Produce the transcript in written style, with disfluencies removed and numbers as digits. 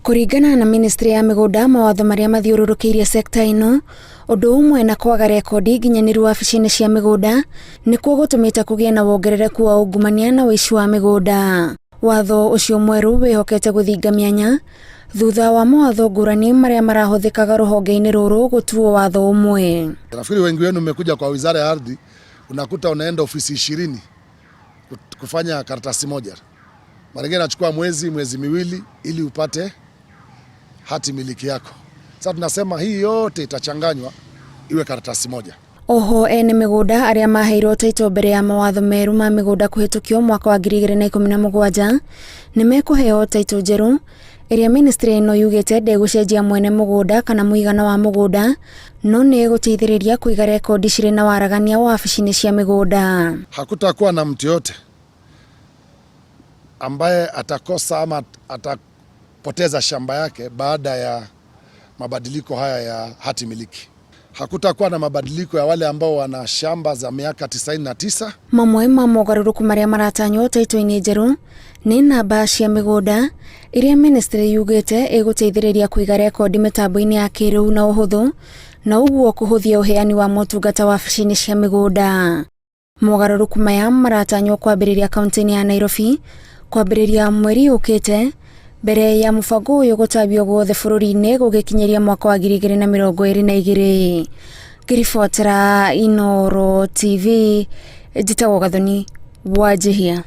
Kũringana na ministry ya mĩgũnda, mawatho marĩa mathiũrũrũkĩirie sekta ĩno, ũndũ ũmwe na kwaga rekondi nginyanĩru wabici-inĩ cia mĩgũnda, nĩkuo gũtũmĩte kũgĩe na wongerereku wa ungumania na ũici wa mĩgũnda. Watho ũcio mwerũ wĩhokete gũthinga mĩanya thutha wa mawatho ngũrani marĩa marahũthĩkaga rũhonge-inĩ rũrũ gũtuo watho ũmwe. Nafikiri wengi wenu mmekuja kwa Wizara ya Ardhi, unakuta unaenda ofisi 20 kufanya karatasi moja. Mara nyingine inachukua mwezi, miezi miwili ili upate hati miliki yako. Sasa tunasema hii yote itachanganywa iwe karatasi moja. Oho ene mĩgũnda arĩa maheirwo taito mbere ya mawatho merũ ma mĩgũnda kũhĩtũkio mwaka wa 2017 nĩ mekũheo taito njerũ ĩrĩa ministry ĩno yugĩte ndĩgũcenjia mwene mũgũnda kana mũigana wa mũgũnda no nĩ ĩgũteithĩrĩria kũiga rekondi cirĩ na waragania wabici-inĩ cia mĩgũnda. Hakutakuwa na mtu yote ambaye atakosa ama atapoteza shamba yake baada ya mabadiliko haya ya hati miliki. Hakutakuwa na mabadiliko ya wale ambao wana shamba za miaka 99. Mamwe ma mogarũrũku marĩa maratanywo taito-inĩ njerũ nĩ namba cia mĩgũnda iria ministry yugĩte ĩgũteithĩrĩria kũiga rekondi mĩtambo-inĩ ya kĩrĩu na ũhũthũ na ũguo kũhũthia ũheani wa motungata wabici-inĩ cia mĩgũnda. Mogarũrũku maya maratanywo kwambĩrĩria kaunti-inĩ ya Nairobi kwambĩrĩria mweri ũkĩte mbere ya mũbango ũyũ gũtambio guothe bũrũri-inĩ gũgĩkinyĩria mwaka wa 2022. Ngĩribotera Inooro TV, njĩtagwo Gathoni Wanjihia.